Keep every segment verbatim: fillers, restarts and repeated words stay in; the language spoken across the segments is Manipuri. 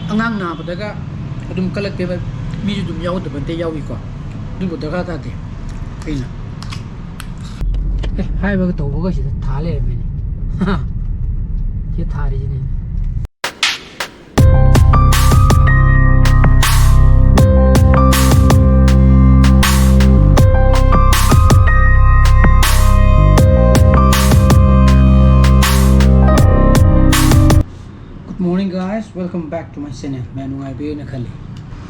ꯑꯉꯥꯡ ꯅꯥꯕꯗꯒ ꯑꯗꯨꯝ ꯀꯜꯂꯛꯇꯦꯕ, ꯃꯤꯁꯨ ꯑꯗꯨꯝ ꯌꯥꯎꯗꯕ ꯅꯠꯇꯦ, ꯌꯥꯎꯏꯀꯣ꯫ ꯑꯗꯨꯕꯨ ꯗꯔꯀꯥꯔ ꯇꯥꯗꯦ꯫ ꯑꯩꯅ ꯑꯦ ꯍꯥꯏꯕꯒ ꯇꯧꯕꯒ ꯁꯤꯗ ꯊꯥ ꯂꯩꯔꯝꯃꯦꯅꯦ꯫ ꯁꯤ ꯊꯥꯔꯤꯁꯤꯅꯦ꯫ Good morning, guys, welcome back to my channel. ꯃꯌꯥꯝ ꯅꯨꯡꯉꯥꯏꯕꯤꯔꯦꯅ ꯈꯜꯂꯤ꯫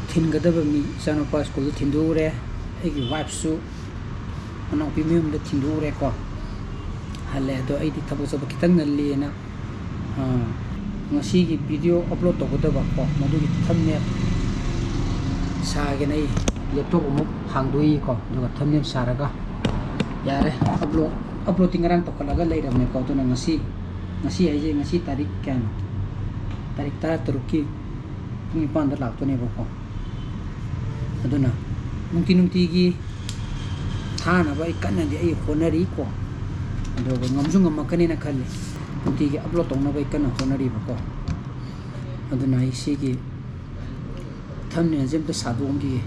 ꯊꯤꯟꯒꯗꯕ ꯃꯤ, ꯏꯆꯥꯅꯨꯄꯥ ꯁ꯭ꯀꯨꯜꯗ ꯊꯤꯟꯗꯣꯛꯎꯔꯦ꯫ ꯑꯩꯒꯤ ꯋꯥꯏꯐꯁꯨ ꯃꯅꯥꯎꯄꯤ ꯃꯌꯨꯝꯗ ꯊꯤꯟꯗꯣꯛꯎꯔꯦꯀꯣ꯫ ꯍꯜꯂꯦ꯫ ꯑꯗꯣ ꯑꯩꯗꯤ ꯊꯕꯛ ꯆꯠꯄ ꯈꯤꯇꯪ ꯉꯜꯂꯤꯅ, ꯑꯥ, ꯉꯁꯤꯒꯤ ꯚꯤꯗꯤꯑꯣ ꯑꯞꯂꯣꯗ ꯇꯧꯒꯗꯕ ꯀꯣ, ꯃꯗꯨꯒꯤ ꯊꯝꯅꯦꯜ ꯁꯥꯒꯦꯅ ꯑꯩ ꯂꯦꯞꯇꯣꯞ ꯑꯃꯨꯛ ꯍꯥꯡꯗꯣꯛꯏꯀꯣ꯫ ꯑꯗꯨꯒ ꯊꯝꯅꯦꯜ ꯁꯥꯔꯒ ꯌꯥꯔꯦ꯫ ꯑꯞꯂꯣꯗ, ꯑꯞꯂꯣꯗꯇꯤ ꯉꯔꯥꯡ ꯇꯧꯈꯠꯂꯒ ꯂꯩꯔꯕꯅꯦꯀꯣ꯫ ꯑꯗꯨꯅ ꯉꯁꯤ, ꯉꯁꯤ ꯍꯥꯏꯁꯦ, ꯉꯁꯤ ꯇꯥꯔꯤꯛ ꯀꯌꯥꯅꯣ? ꯇꯥꯔꯤꯛ ꯇꯔꯥꯇꯔꯨꯛꯀꯤ ꯄꯨꯡ ꯅꯤꯄꯥꯟꯗ ꯂꯥꯛꯇꯣꯏꯅꯦꯕꯀꯣ꯫ ꯑꯗꯨꯅ ꯅꯨꯡꯇꯤ ꯅꯨꯡꯇꯤꯒꯤ ꯊꯥꯅꯕ ꯑꯩ ꯀꯟꯅꯗꯤ ꯑꯩ ꯍꯣꯠꯅꯔꯤꯀꯣ꯫ ꯑꯗꯨꯒ ꯉꯝꯁꯨ ꯉꯝꯃꯛꯀꯅꯤꯅ ꯈꯜꯂꯤ꯫ ꯅꯨꯡꯇꯤꯒꯤ ꯑꯞꯂꯣꯗ ꯇꯧꯅꯕ ꯑꯩ ꯀꯟꯅ ꯍꯣꯠꯅꯔꯤꯕꯀꯣ꯫ ꯑꯗꯨꯅ ꯑꯩ ꯁꯤꯒꯤ ꯊꯝꯅꯦꯜꯁꯦ ꯑꯝꯇ ꯁꯥꯗꯣꯛꯑꯝꯈꯤꯒꯦ꯫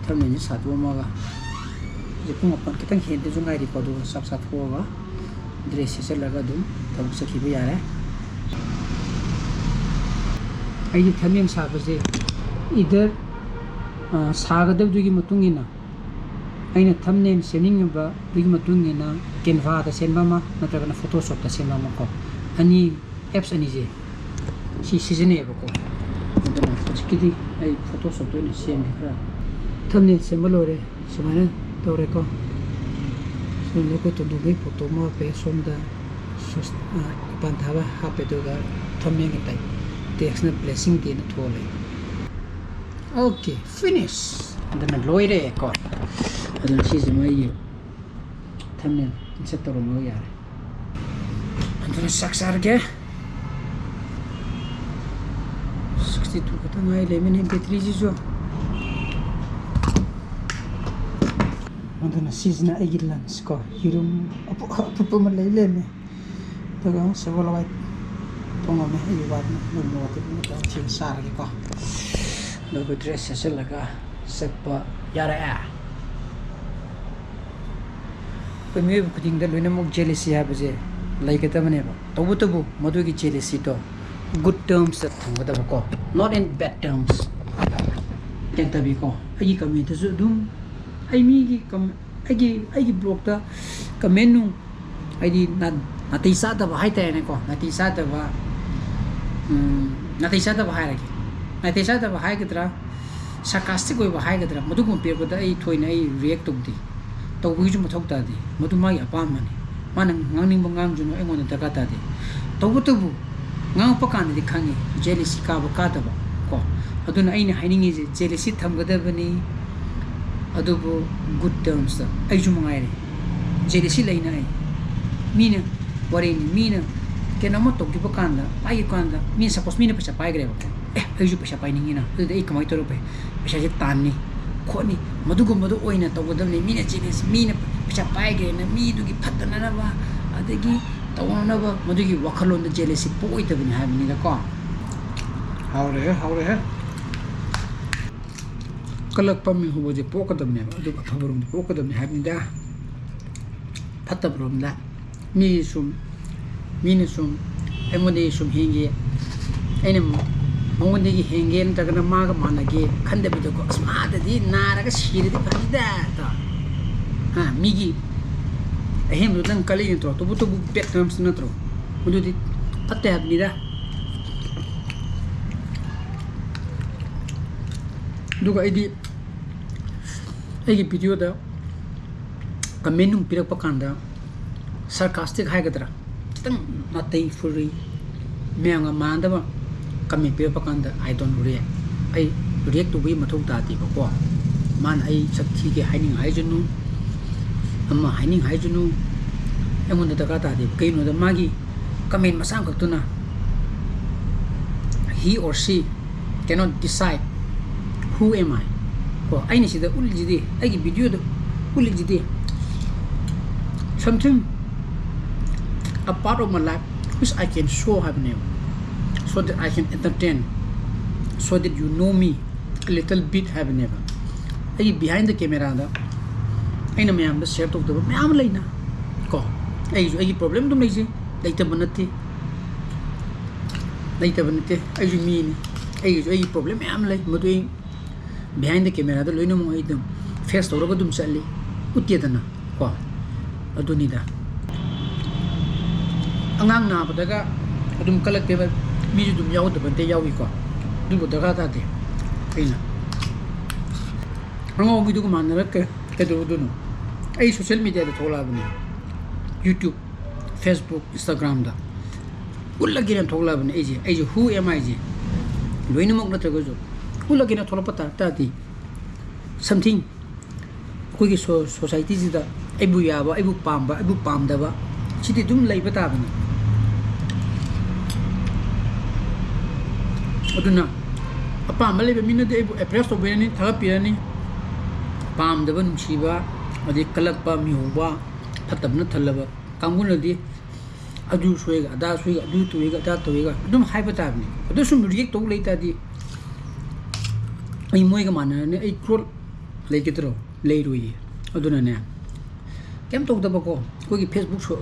ꯊꯝꯅꯦꯜꯁꯦ ꯁꯥꯗꯣꯛꯑꯝꯃꯒ, ꯍꯧꯖꯤꯛ ꯄꯨꯡ ꯃꯥꯄꯟ ꯈꯤꯇꯪ ꯍꯦꯟꯗꯁꯨ ꯉꯥꯏꯔꯤꯀꯣ꯫ ꯑꯗꯨꯒ ꯆꯥꯛ ꯆꯥꯊꯣꯛꯑꯒ ꯗ꯭ꯔꯦꯁ ꯁꯦꯠꯆꯜꯂꯒ ꯑꯗꯨꯝ ꯊꯕꯛ ꯆꯠꯈꯤꯕ ꯌꯥꯔꯦ꯫ ꯑꯩꯗꯤ ꯊꯝꯅꯦꯜ ꯁꯥꯕꯁꯦ ꯏꯗꯔ, ꯑ, ꯁꯥꯒꯗꯕꯗꯨꯒꯤ ꯃꯇꯨꯡ ꯏꯟꯅ, ꯑꯩꯅ ꯊꯝꯅꯦꯜ ꯁꯦꯝꯅꯤꯡꯉꯤꯕꯗꯨꯒꯤ ꯃꯇꯨꯡ ꯏꯟꯅ ꯀꯦꯟꯚꯥꯗ ꯁꯦꯝꯕ ꯑꯃ ꯅꯠꯇ꯭ꯔꯒꯅ ꯐꯣꯇꯣꯁꯣꯞꯇ ꯁꯦꯝꯕ ꯑꯃ ꯀꯣ, ꯑꯅꯤ, ꯑꯦꯞꯁ ꯑꯅꯤꯁꯦ ꯁꯤ ꯁꯤꯖꯤꯟꯅꯩꯌꯦꯕꯀꯣ꯫ ꯑꯗꯨꯅ ꯍꯧꯖꯤꯛꯀꯤꯗꯤ ꯑꯩ ꯐꯣꯇꯣꯁꯣꯞꯇ ꯑꯣꯏꯅ ꯁꯦꯝꯒꯦ꯫ ꯈꯔ ꯊꯝꯅꯦꯜ ꯁꯦꯝꯕ ꯂꯣꯏꯔꯦ꯫ ꯁꯨꯃꯥꯏꯅ ꯇꯧꯔꯦꯀꯣ꯫ ꯁꯣꯝꯗ ꯑꯩꯈꯣꯏ ꯇꯣꯟꯗꯣꯟꯕꯒꯤ ꯐꯣꯇꯣ ꯑꯃ ꯍꯥꯞꯄꯦ꯫ ꯁꯣꯝꯗ ꯁꯣꯁ-, ꯑ, ꯏꯄꯥꯟ ꯊꯥꯕ ꯍꯥꯞꯄꯦ꯫ ꯑꯗꯨꯒ ꯊꯝꯅꯦꯜꯒꯤ ꯇꯥꯏꯞ ꯇꯦꯛꯁꯅ "Blessing Day"ꯅ ꯊꯣꯛꯑ ꯂꯩ꯫ Okay, finish. ꯑꯗꯨꯅ ꯂꯣꯏꯔꯦꯀꯣ꯫ ꯑꯗꯨꯅ ꯁꯤꯁꯦ ꯃꯣꯏꯒꯤ ꯊꯝꯅꯦꯜ ꯏꯟꯁꯔꯠ ꯇꯧꯔꯝꯃꯒ ꯌꯥꯔꯦ꯫ ꯑꯗꯨꯅ ꯆꯥꯛ ꯆꯥꯔꯒꯦ꯫ ꯁꯤꯛꯁꯇꯤ ꯇꯨ ꯈꯛꯇ ꯉꯥꯏ ꯂꯩꯔꯝꯃꯦꯅꯦ ꯕꯦꯇ꯭ꯔꯤꯁꯤꯁꯨ꯫ ꯑꯗꯨꯅ ꯁꯤꯁꯤꯅ ꯑꯩꯒꯤ ꯂꯟꯁ ꯀꯣ, ꯌꯦꯔꯨꯝ ꯑꯄꯨ-, ꯑꯐꯨꯠꯄ ꯑꯃ ꯂꯩ ꯂꯩꯔꯝꯃꯦ, ꯑꯗꯨꯒ ꯁꯒꯣꯜ ꯍꯋꯥꯏ ꯉꯝꯃꯦ꯫ ꯑꯩꯒꯤ ꯋꯥꯗꯨꯅ ꯅꯣꯡꯃ ꯋꯥꯇꯤꯟ ꯑꯃ ꯇꯧꯔ ꯊꯤꯕ ꯆꯥꯔꯒꯦꯀꯣ꯫ ꯑꯗꯨꯒ ꯗ꯭ꯔꯦꯁ ꯁꯦꯠꯆꯜꯂꯒ ꯆꯠꯄ ꯌꯥꯔꯛꯑꯦ꯫ ꯑꯩꯈꯣꯏ ꯃꯤꯑꯣꯏꯕ ꯈꯨꯗꯤꯡꯗ ꯂꯣꯏꯅꯃꯛ ꯖꯦꯂꯁꯤ ꯍꯥꯏꯕꯁꯦ ꯂꯩꯒꯗꯕꯅꯦꯕ꯫ ꯇꯧꯕꯇꯕꯨ ꯃꯗꯨꯒꯤ ꯖꯦꯂꯁꯤꯗꯣ ꯒꯨꯗ ꯇꯔꯝꯁꯇ ꯊꯝꯒꯗꯕꯀꯣ, ꯅꯣꯠ ꯏꯟ ꯕꯦꯗ ꯇꯔꯝꯁ꯫ ꯒ꯭ꯌꯥꯟ ꯇꯥꯕꯤꯀꯣ? ꯑꯩꯒꯤ ꯀꯃꯦꯟꯇꯁꯨ ꯑꯗꯨꯝ, ꯑꯩ ꯃꯤꯒꯤ ꯀꯝ-, ꯑꯩꯒꯤ, ꯑꯩꯒꯤ ꯕ꯭ꯂꯣꯛꯇ ꯀꯃꯦꯟ ꯅꯨꯡ, ꯍꯥꯏꯗꯤ ꯅꯥ-, ꯅꯥꯇꯩ ꯆꯥꯗꯕ ꯍꯥꯏꯇꯥꯔꯦꯅꯦꯀꯣ, ꯅꯥꯇꯩ ꯆꯥꯗꯕ, ꯎꯝ, ꯅꯥꯇꯩ ꯆꯥꯗꯕ ꯍꯥꯏꯔꯒꯦ, ꯅꯥꯇꯩ ꯆꯥꯗꯕ ꯍꯥꯏꯒꯗ꯭ꯔꯥ, ꯁꯥꯔꯀꯥꯁꯇꯤꯛ ꯑꯣꯏꯕ ꯍꯥꯏꯒꯗ꯭ꯔꯥ, ꯃꯗꯨꯒꯨꯝꯕ ꯄꯤꯔꯛꯄꯗ ꯑꯩ ꯊꯣꯏꯅ ꯑꯩ ꯔꯤꯌꯦꯛ ꯇꯧꯗꯦ, ꯇꯧꯕꯒꯤꯁꯨ ꯃꯊꯧ ꯇꯥꯗꯦ, ꯃꯗꯨ ꯃꯥꯒꯤ ꯑꯄꯥꯝꯕꯅꯤ꯫ ꯃꯥꯅ ꯉꯥꯡꯅꯤꯡꯕ ꯉꯥꯡꯖꯅꯨ, ꯑꯩꯉꯣꯟꯗ ꯗꯔꯀꯥꯔ ꯇꯥꯗꯦ꯫ ꯇꯧꯕꯇꯕꯨ ꯉꯥꯡꯉꯛꯄ ꯀꯥꯟꯗꯗꯤ ꯈꯪꯉꯤ ꯖꯦꯂꯁꯤ ꯀꯥꯕ ꯀꯥꯗꯕ ꯀꯣ꯫ ꯑꯗꯨꯅ ꯑꯩꯅ ꯍꯥꯏꯅꯤꯡꯉꯤꯁꯦ, ꯖꯦꯂꯁꯤ ꯊꯝꯒꯗꯕꯅꯤ, ꯑꯗꯨꯕꯨ ꯒꯨꯗ ꯇꯔꯝꯁꯇ꯫ ꯑꯩꯁꯨ ꯃꯉꯥꯏꯔꯦ, ꯖꯦꯂꯁꯤ ꯂꯩꯅ ꯑꯩ, ꯃꯤꯅ ꯋꯥꯔꯤꯅꯤ, ꯃꯤꯅ ꯀꯩꯅꯣꯝꯃ ꯇꯧꯈꯤꯕ ꯀꯥꯟꯗ, ꯄꯥꯏꯈꯤꯕ ꯀꯥꯟꯗ, ꯃꯤꯅ, ꯁꯄꯣꯁ, ꯃꯤꯅ ꯄꯩꯁꯥ ꯄꯥꯏꯈ꯭ꯔꯦꯕꯀꯣ, ꯑꯦ, ꯑꯩꯁꯨ ꯄꯩꯁꯥ ꯄꯥꯏꯅꯤꯡꯉꯤꯅ, ꯑꯗꯨꯗꯤ ꯑꯩ ꯀꯃꯥꯏꯅ ꯇꯧꯔꯒ ꯄꯩ-, ꯄꯩꯁꯥꯁꯦ ꯇꯥꯟꯅꯤ ꯈꯣꯠꯅꯤ, ꯃꯗꯨꯒꯨꯝꯕꯗꯣ ꯑꯣꯏꯅ ꯇꯧꯒꯗꯕꯅꯤ꯫ ꯃꯤꯅ ꯖꯦꯂꯁꯤ, ꯃꯤꯅ ꯄꯩꯁꯥ ꯄꯥꯏꯈ꯭ꯔꯦꯅ ꯃꯤꯗꯨꯒꯤ ꯐꯠꯇꯅꯅꯕ, ꯑꯗꯒꯤ ꯇꯧꯅꯅꯕ, ꯃꯗꯨꯒꯤ ꯋꯥꯈꯜꯂꯣꯟꯗ ꯖꯦꯂꯁꯤ ꯄꯣꯛꯑꯣꯏꯗꯕꯅꯤ ꯍꯥꯏꯕꯅꯤꯗꯀꯣ꯫ ꯍꯥꯎꯔꯦꯍꯦ, ꯍꯥꯎꯔꯦꯍꯦ꯫ ꯀꯜꯂꯛꯄ ꯃꯤꯍꯨꯕꯁꯦ ꯄꯣꯛꯀꯗꯕꯅꯦꯕ, ꯑꯗꯨꯒ ꯑꯐꯕꯔꯣꯝꯗ ꯄꯣꯛꯀꯗꯕꯅꯤ ꯍꯥꯏꯕꯅꯤꯗ꯫ ꯐꯠꯇꯕꯔꯣꯝꯗ ꯃꯤ ꯁꯨꯝ, ꯃꯤꯅ ꯁꯨꯝ ꯑꯩꯉꯣꯟꯗꯒꯤ ꯁꯨꯝ ꯍꯦꯟꯒꯦ, ꯑꯩꯅ ꯃꯉꯣꯟꯗꯒꯤ ꯍꯦꯟꯒꯦ ꯅꯠꯇ꯭ꯔꯒꯅ ꯃꯥꯒ ꯃꯥꯟꯅꯒꯦ ꯈꯟꯗꯕꯤꯗꯀꯣ, "ꯑꯁ, ꯃꯥꯗꯗꯤ ꯅꯥꯔꯒ ꯁꯤꯔꯗꯤ ꯐꯅꯤꯗ" ꯇꯧ꯫ ꯍꯥ, ꯃꯤꯒꯤ ꯑꯍꯦꯟꯕꯗꯨ ꯅꯪ ꯀꯜꯂꯤ ꯅꯠꯇ꯭ꯔꯣ? ꯇꯧꯕꯇꯕꯨ ꯕꯦꯗ ꯇꯔꯝꯁ ꯅꯠꯇ꯭ꯔꯣ? ꯑꯗꯨꯗꯤ ꯐꯠꯇꯦ ꯍꯥꯏꯕꯅꯤꯗ꯫ ꯑꯗꯨꯒ ꯑꯩꯗꯤ ꯑꯩꯒꯤ ꯚꯤꯗꯤꯑꯣꯗ ꯀꯃꯦꯟ ꯅꯨꯡ ꯄꯤꯔꯛꯄ ꯀꯥꯟꯗ ꯁꯥꯔꯀꯥꯁꯇꯤꯛ ꯍꯥꯏꯒꯗ꯭ꯔꯥ, ꯈꯤꯇꯪ ꯅꯥꯇꯩ ꯐꯨꯔꯨꯏ, ꯃꯌꯥꯝꯒ ꯃꯥꯟꯅꯗꯕ ꯀꯃꯦꯟ ꯄꯤꯔꯛꯄ ꯀꯥꯟꯗ I don't react꯫ ꯑꯩ ꯔꯤꯌꯦꯛ ꯇꯧꯕꯒꯤ ꯃꯊꯧ ꯇꯥꯗꯦꯕꯀꯣ꯫ ꯃꯥꯅ ꯑꯩ ꯁꯛ ꯊꯤꯒꯦ ꯍꯥꯏꯅꯤꯡ ꯍꯥꯏꯖꯅꯨ, ꯑꯃ ꯍꯥꯏꯅꯤꯡ ꯍꯥꯏꯖꯅꯨ, ꯑꯩꯉꯣꯟꯗ ꯗꯔꯀꯥꯔ ꯇꯥꯗꯦꯕ꯫ ꯀꯩꯒꯤꯅꯣꯗ ꯃꯥꯒꯤ ꯀꯃꯦꯟ ꯃꯆꯥ ꯑꯃꯈꯛꯇꯨꯅ he or she cannot decide who am I꯫ ꯀꯣ, ꯑꯩꯅ ꯁꯤꯗ ꯎꯠꯂꯤꯁꯤꯗꯤ, ꯑꯩꯒꯤ ꯚꯤꯗꯤꯑꯣꯗ ꯎꯠꯂꯤꯁꯤꯗꯤ, something a part of my life which I can show ꯍꯥꯏꯕꯅꯦꯕ꯫ So that I can entertain, so that you know me a little bit ꯍꯥꯏꯕꯅꯦꯕ꯫ ꯑꯩꯒꯤ behind the camera ꯗ ꯑꯩꯅ ꯃꯌꯥꯝꯗ share ꯇꯧꯗꯕ ꯃꯌꯥꯝ ꯑꯃ ꯂꯩꯅ ꯀꯣ꯫ ꯑꯩꯒꯤꯁꯨ ꯑꯩꯒꯤ problem ꯑꯗꯨꯝ ꯂꯩꯖꯩ, ꯂꯩꯇꯕ ꯅꯠꯇꯦ, ꯂꯩꯇꯕ ꯅꯠꯇꯦ꯫ ꯑꯩꯁꯨ ꯃꯤꯅꯤ, ꯑꯩꯒꯤꯁꯨ ꯑꯩꯒꯤ problem ꯃꯌꯥꯝ ꯂꯩ꯫ ꯃꯗꯨ ꯑꯩ behind the camera ꯗ ꯂꯣꯏꯅꯃꯛ ꯑꯩ ꯑꯗꯨꯝ face ꯇꯧꯔꯒ ꯑꯗꯨꯝ ꯆꯠꯂꯤ, ꯎꯠꯇꯦꯗꯅ ꯀꯣ꯫ ꯑꯗꯨꯅꯤꯗ꯫ ꯑꯉꯥꯡ ꯅꯥꯕꯗꯒ ꯑꯗꯨꯝ ꯀꯜꯂꯛꯇꯦꯕ, ꯃꯤꯁꯨ ꯑꯗꯨꯝ ꯌꯥꯎꯗꯕ ꯅꯠꯇꯦ, ꯌꯥꯎꯏꯀꯣ꯫ ꯑꯗꯨꯕꯨ ꯗꯔꯀꯥꯔ ꯇꯥꯗꯦ꯫ ꯑꯩꯅ ꯑꯉꯥꯎꯕ ꯃꯤꯗꯨꯒ ꯃꯥꯟꯅꯔꯛꯀꯦ ꯀꯩꯗꯧꯔꯨꯗꯣꯏꯅꯣ? ꯑꯩ social media ꯗ ꯊꯣꯛꯂꯛꯑꯕꯅꯦ, YouTube, Facebook, Instagram ꯗ ꯎꯠꯂꯒꯦꯅ ꯊꯣꯛꯂꯛꯑꯕꯅꯦ꯫ ꯑꯩꯁꯦ ꯑꯩꯁꯦ who am I ꯁꯦ ꯂꯣꯏꯅꯃꯛ ꯅꯠꯇ꯭ꯔꯒꯁꯨ ꯎꯠꯂꯒꯦꯅ ꯊꯣꯛꯂꯛꯄ ꯇꯥ- ꯇꯥꯔꯗꯤ something ꯑꯩꯈꯣꯏꯒꯤ ꯁꯣ- society ꯁꯤꯗ ꯑꯩꯕꯨ ꯌꯥꯕ, ꯑꯩꯕꯨ ꯄꯥꯝꯕ, ꯑꯩꯕꯨ ꯄꯥꯝꯗꯕ, ꯁꯤꯗꯤ ꯑꯗꯨꯝ ꯂꯩꯕ ꯇꯥꯕꯅꯤ꯫ ꯑꯗꯨꯅ ꯑꯄꯥꯝꯕ ꯂꯩꯕ ꯃꯤꯅꯗꯤ ꯑꯩꯕꯨ approach ꯇꯧꯕꯤꯔꯅꯤ, ꯊꯥꯒꯠꯄꯤꯔꯅꯤ꯫ ꯄꯥꯝꯗꯕ, ꯅꯨꯡꯁꯤꯕ, ꯑꯗꯩ ꯀꯜꯂꯛꯄ, ꯃꯤꯍꯧꯕ, ꯐꯠꯇꯕꯅ ꯊꯜꯂꯕ ꯀꯥꯡꯕꯨꯅꯗꯤ ꯑꯗꯨ ꯁꯣꯏꯒ, ꯑꯗꯥ ꯁꯣꯏꯒ, ꯑꯗꯨ ꯇꯧꯏꯒ, ꯑꯗꯥ ꯇꯧꯏꯒ ꯑꯗꯨꯝ ꯍꯥꯏꯕ ꯇꯥꯕꯅꯤ꯫ ꯑꯗꯨ ꯁꯨꯝ react ꯇꯧ ꯂꯩ ꯇꯥꯔꯗꯤ ꯑꯩ ꯃꯣꯏꯒ ꯃꯥꯟꯅꯔꯅꯤ, ꯑꯩ growth ꯂꯩꯒꯗ꯭ꯔꯣ? ꯂꯩꯔꯣꯏꯌꯦ꯫ ꯑꯗꯨꯅꯅꯦ, ꯀꯩꯝ ꯇꯧꯗꯕꯀꯣ, ꯑꯩꯈꯣꯏꯒꯤ Facebook ꯁꯣ-,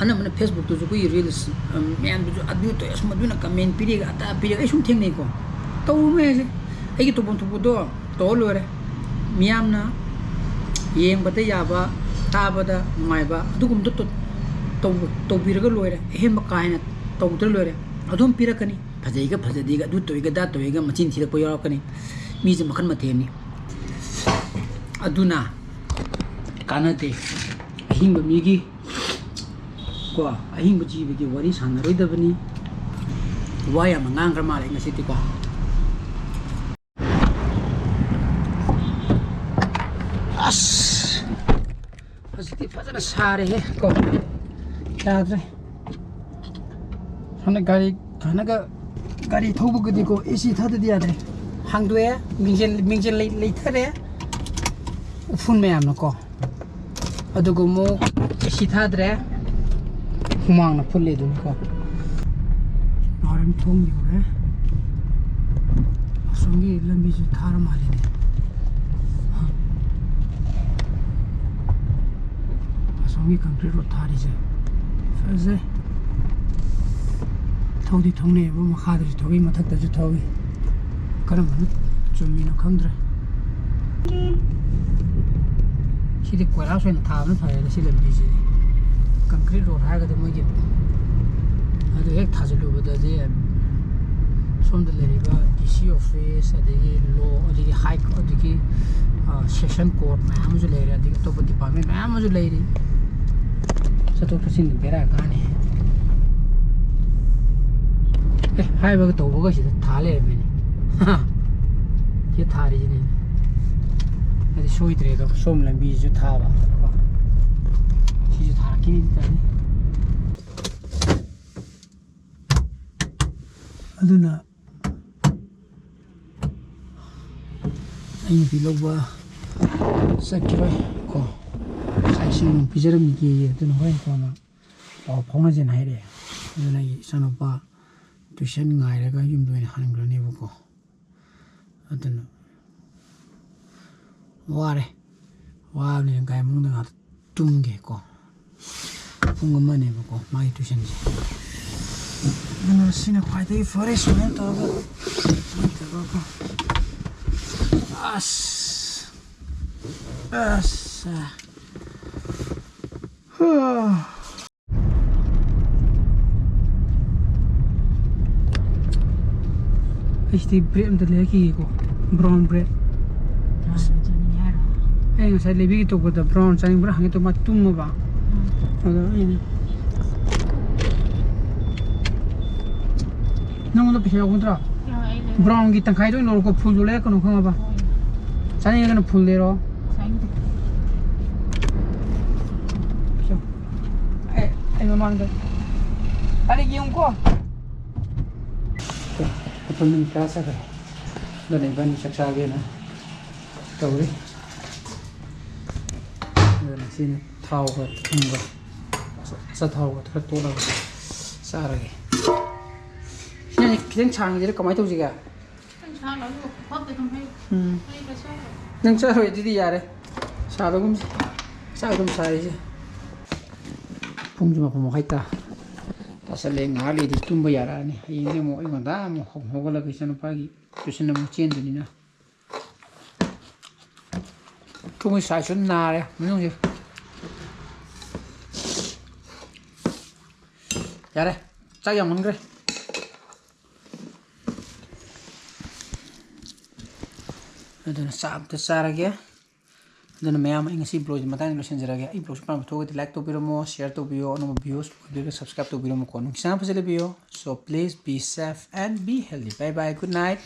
ꯑꯅꯝꯕꯅ Facebook ꯇꯁꯨ ꯑꯩꯈꯣꯏꯒꯤ reels, ꯑꯝ, ꯃꯌꯥꯝꯗꯨꯁꯨ ꯑꯗꯨ ꯇꯧꯋꯦ, ꯑꯁꯨꯝ ꯑꯗꯨꯅ comment ꯄꯤꯔꯦꯒ, ꯑꯗꯥ ꯄꯤꯔꯦꯒ, ꯑꯩ ꯁꯨꯝ ꯊꯦꯡꯅꯩꯀꯣ꯫ ꯇꯧꯔꯨꯅꯨ ꯍꯥꯏꯁꯦ, ꯑꯩꯒꯤ ꯇꯧꯐꯝ ꯊꯣꯛꯄꯗꯣ ꯇꯧꯔ ꯂꯣꯏꯔꯦ꯫ ꯃꯤꯌꯥꯝꯅ ꯌꯦꯡꯕꯗ ꯌꯥꯕ, ꯇꯥꯕꯗ ꯅꯨꯡꯉꯥꯏꯕ, ꯑꯗꯨꯒꯨꯝꯕꯗꯣ ꯇꯧ-, ꯇꯧ-, ꯇꯧꯕꯤꯔꯒ ꯂꯣꯏꯔꯦ꯫ ꯑꯍꯦꯟꯕ ꯀꯥ ꯍꯦꯟꯅ ꯇꯧꯗ꯭ꯔ ꯂꯣꯏꯔꯦ꯫ ꯑꯗꯨꯝ ꯄꯤꯔꯛꯀꯅꯤ꯫ ꯐꯖꯩꯒ ꯐꯖꯗꯦꯒ, ꯑꯗꯨ ꯇꯧꯏꯒ ꯑꯗꯥ ꯇꯧꯏꯒ, ꯃꯆꯤꯟ ꯊꯤꯔꯛꯄ ꯌꯥꯎꯔꯛꯀꯅꯤ꯫ ꯃꯤꯁꯦ ꯃꯈꯜ ꯃꯊꯦꯜꯅꯤ꯫ ꯑꯗꯨꯅ ꯀꯥꯟꯅꯗꯦ꯫ ꯑꯍꯤꯡꯕ ꯃꯤꯒꯤ ꯀꯣ, ꯑꯍꯤꯡꯕ ꯖꯤꯕꯒꯤ ꯋꯥꯔꯤ ꯁꯥꯟꯅꯔꯣꯏꯗꯕꯅꯤ꯫ ꯋꯥ ꯌꯥꯝꯅ ꯉꯥꯡꯈ꯭ꯔ ꯃꯥꯜꯂꯦ ꯉꯁꯤꯗꯤꯀꯣ꯫ ꯑꯁ, ꯍꯧꯖꯤꯛꯇꯤ ꯐꯖꯅ ꯁꯥꯔꯦꯍꯦ ꯀꯣ, ꯌꯥꯗ꯭ꯔꯦ꯫ ꯍꯟꯗꯛ ꯒꯥꯔꯤ, ꯍꯟꯗꯛꯀ ꯒꯥꯔꯤ ꯊꯧꯕꯒꯗꯤꯀꯣ, AC ꯊꯥꯗꯗꯤ ꯌꯥꯗ꯭ꯔꯦ꯫ ꯍꯥꯡꯗꯣꯛꯑꯦ, ꯃꯤꯡꯖꯦꯜ, ꯃꯤꯡꯖꯦꯜ ꯂꯩ-, ꯂꯩꯊꯔꯦ, ꯎꯐꯨꯟ ꯃꯌꯥꯝꯅꯀꯣ꯫ ꯑꯗꯨꯒ ꯑꯃꯨꯛ AC ꯊꯥꯗ꯭ꯔꯦ, ꯍꯨꯃꯥꯡꯅ ꯐꯨꯜꯂꯦ ꯑꯗꯨꯅꯤꯀꯣ꯫ ꯊꯣꯡ ꯌꯧꯔꯦ꯫ ꯑꯁꯣꯝꯒꯤ ꯂꯝꯕꯤꯁꯨ ꯊꯥꯔ ꯃꯥꯜꯂꯤꯅꯦ꯫ ꯑꯁꯣꯝꯒꯤ concrete road ꯊꯥꯔꯤꯁꯦ ꯐꯖꯩ꯫ ꯊꯧꯗꯤ ꯊꯧꯅꯩꯑꯕ, ꯃꯈꯥꯗꯁꯨ ꯊꯧꯏ, ꯃꯊꯛꯇꯁꯨ ꯊꯧꯏ꯫ ꯀꯔꯝꯕꯅ ꯆꯨꯝꯃꯤꯅꯣ ꯈꯪꯗ꯭ꯔꯦ꯫ ꯁꯤꯗꯤ ꯀꯣꯏꯂꯥꯁ ꯑꯣꯏꯅ ꯊꯥꯕꯅ ꯐꯔꯦꯗ, ꯁꯤ ꯂꯝꯕꯤꯁꯤꯗꯤ꯫ Concrete road ꯍꯥꯏꯔꯒꯗꯤ ꯃꯣꯏꯒꯤ ꯑꯗꯨ ꯍꯦꯛ ꯊꯥꯖꯤꯜꯂꯨꯕꯗꯗꯤ ꯁꯣꯝꯗ ꯂꯩꯔꯤꯕ D C office, ꯑꯗꯒꯤ law, ꯑꯗꯒꯤ high, ꯑꯗꯒꯤ, ꯑ, session court ꯃꯌꯥꯝ ꯑꯃꯁꯨ ꯂꯩꯔꯦ, ꯑꯗꯒꯤ ꯑꯇꯣꯞꯄ department ꯃꯌꯥꯝ ꯑꯃꯁꯨ ꯂꯩꯔꯤ꯫ ꯆꯠꯊꯣꯛ ꯆꯠꯁꯤꯟꯗ ꯕꯦꯔꯥ ꯀꯥꯅꯤ꯫ ꯑꯦ, ꯍꯥꯏꯕꯒ ꯇꯧꯕꯒ ꯁꯤꯗ ꯊꯥ ꯂꯩꯔꯝꯃꯦꯅꯦ꯫ ꯁꯤ ꯊꯥꯔꯤꯁꯤꯅꯦ꯫ ꯑꯗꯨ ꯁꯣꯏꯗ꯭ꯔꯦ ꯑꯗꯣ, ꯁꯣꯝ ꯂꯝꯕꯤꯁꯤꯁꯨ ꯊꯥꯕ꯫ ꯁꯤꯁꯨ ꯊꯥꯔꯛꯈꯤꯅꯤ ꯇꯥꯅꯤ꯫ ꯑꯗꯨꯅ ꯑꯩ ꯅꯨꯄꯤ ꯂꯧꯕ ꯆꯠꯈꯤꯔꯣꯏ ꯀꯣ꯫ ꯉꯁꯥꯏ ꯏꯁꯤꯡ ꯅꯨꯡ ꯄꯤꯖꯔꯝꯈꯤꯒꯦꯌꯦ, ꯑꯗꯨꯅ ꯍꯣꯔꯦꯟ ꯀꯣꯟꯅ ꯄꯥꯎ ꯐꯥꯎꯅꯁꯦꯅ ꯍꯥꯏꯔꯛꯑꯦ꯫ ꯑꯗꯨꯅ ꯑꯩ ꯏꯆꯥꯅꯨꯄꯥ tuition ꯉꯥꯏꯔꯒ ꯌꯨꯝꯗ ꯑꯣꯏꯅ ꯍꯟꯈ꯭ꯔꯅꯦꯕꯀꯣ꯫ ꯑꯗꯨꯅ ꯋꯥꯔꯦ꯫ ꯋꯥꯕꯅꯤꯅ ꯒꯥꯔꯤ ꯃꯅꯨꯡꯗ ꯉꯥꯛꯇ ꯇꯨꯝꯒꯦꯀꯣ꯫ ꯄꯨꯡ ꯑꯃꯅꯦꯕꯀꯣ ꯃꯥꯒꯤ tuitionꯁꯦ꯫ ꯑꯗꯨꯅ ꯁꯤꯅ ꯈ꯭ꯋꯥꯏꯗꯒꯤ ꯐꯔꯦ, ꯁꯨꯃꯥꯏꯅ ꯇꯧꯔꯒ, ꯁꯨꯃꯥꯏꯅ ꯇꯧꯔꯒꯀꯣ꯫ ꯑꯁ, ꯑꯁ꯫ ꯑꯩꯁꯤꯗꯤ bread ꯑꯝꯇ ꯂꯩꯔꯛꯈꯤꯒꯦꯀꯣ, brown bread꯫ ꯆꯥꯅꯤꯡꯉꯦ ꯍꯥꯏꯔꯣ? ꯑꯩ ꯉꯁꯥꯏ ꯂꯩꯕꯤꯒꯦ ꯇꯧꯕꯗ brown ꯆꯥꯅꯤꯡꯕ꯭ꯔꯥ ꯍꯪꯒꯦ ꯇꯧꯕ, ꯃꯥ ꯇꯨꯝꯃꯕ꯫ ꯎꯝ꯫ ꯑꯗꯣ ꯑꯩꯅ ꯅꯉꯣꯟꯗ ꯄꯩꯁꯥ ꯌꯥꯎꯕ ꯅꯠꯇ꯭ꯔꯣ? ꯌꯥꯎꯋꯦ, ꯑꯩ ꯂꯩꯔꯦ꯫ Brownꯒꯤ ꯇꯪꯈꯥꯏꯗꯣ ꯑꯣꯏꯅ ꯂꯧꯔꯣꯀꯣ, fullꯗꯣ ꯂꯩꯔꯛꯀꯅꯨ, ꯈꯪꯉꯕ? ꯍꯣꯏ꯫ ꯆꯥꯅꯤꯡꯉꯒꯅ full ꯂꯩꯔꯣ꯫ ꯆꯥꯅꯤꯡꯗꯦ꯫ ꯑꯩ, ꯑꯩ ꯃꯃꯥꯡꯗ꯫ ꯑꯗ ꯌꯦꯡꯉꯨꯀꯣ꯫ ꯑꯩꯈꯣꯏ ꯃꯤ ꯇꯔꯥ ꯆꯠꯈ꯭ꯔꯦ꯫ ꯑꯗꯨꯅ ꯏꯕꯥꯅꯤ ꯆꯥꯛ ꯆꯥꯒꯦꯅ ꯇꯧꯔꯤ꯫ ꯑꯗꯨꯅ ꯁꯤꯅ ꯊꯥꯎꯒ ꯊꯨꯝꯒ ꯑꯆꯥꯊꯥꯎꯒ ꯈꯔ ꯇꯣꯠꯂꯒ ꯆꯥꯔꯒꯦ꯫ ꯈꯤꯇꯪ ꯁꯥꯡꯉꯤꯁꯤꯗ ꯀꯃꯥꯏꯅ ꯇꯧꯁꯤꯒꯦ? ꯈꯤꯇꯪ ꯁꯥꯍꯜꯂꯣ, ꯑꯗꯨꯒ ꯄꯨꯈꯝꯗ ꯑꯗꯨꯝ ꯍꯩ꯫ ꯎꯝ꯫ ꯍꯩ ꯈꯔ ꯆꯥꯔꯣ꯫ ꯅꯪ ꯆꯥꯔꯣꯏ ꯑꯗꯨꯗꯤ ꯌꯥꯔꯦ꯫ ꯁꯥꯗꯒꯨꯝꯁꯦ꯫ ꯆꯥꯛ ꯑꯗꯨꯝ ꯁꯥꯔꯤꯁꯦ꯫ ꯄꯨꯡꯁꯨ ꯃꯥꯄꯟ ꯃꯈꯥꯏ ꯇꯥ ꯇꯥꯁꯜꯂꯦ꯫ ꯉꯥꯏꯍꯥꯛ ꯂꯩꯔꯗꯤ ꯇꯨꯝꯕ ꯌꯥꯔꯛꯑꯅꯤ꯫ ꯍꯌꯦꯡꯗꯤ ꯑꯃꯨꯛ ꯑꯌꯨꯛ ꯉꯟꯇꯥ ꯑꯃꯨꯛ ꯍꯧ- ꯍꯧꯒꯠꯂꯒ ꯏꯆꯥꯅꯨꯄꯥꯒꯤ tuition ꯑꯃꯨꯛ ꯆꯦꯟꯗꯣꯏꯅꯤꯅ꯫ ꯊꯣꯡꯒꯤ size ꯁꯨ ꯅꯥꯔꯦ ꯃꯅꯨꯡꯁꯦ꯫ ꯌꯥꯔꯦ꯫ ꯆꯥꯛ ꯌꯥꯝꯃꯟꯈ꯭ꯔꯦ꯫ ꯑꯗꯨꯅ ꯆꯥꯛ ꯑꯝꯇ ꯆꯥꯔꯒꯦ꯫ ꯑꯗꯨꯅ ꯃꯌꯥꯝ, ꯑꯩ ꯉꯁꯤ vlog ꯁꯤ ꯃꯇꯥꯡꯗ ꯂꯣꯏꯁꯤꯟꯖꯔꯒꯦ꯫ ꯑꯩ vlog ꯁꯤ ꯄꯥꯝꯕ ꯊꯣꯛꯑꯒꯗꯤ like ꯇꯧꯕꯤꯔꯝꯃꯣ, share ꯇꯧꯕꯤꯌꯣ, ꯑꯅꯧꯕ views ꯑꯣꯏꯕꯤꯔꯒ subscribe ꯇꯧꯕꯤꯔꯝꯃꯨꯀꯣ꯫ ꯅꯨꯡꯁꯤꯅ ꯐꯖꯅ ꯂꯩꯕꯤꯌꯣ꯫ So please be safe and be healthy. Bye bye, good night.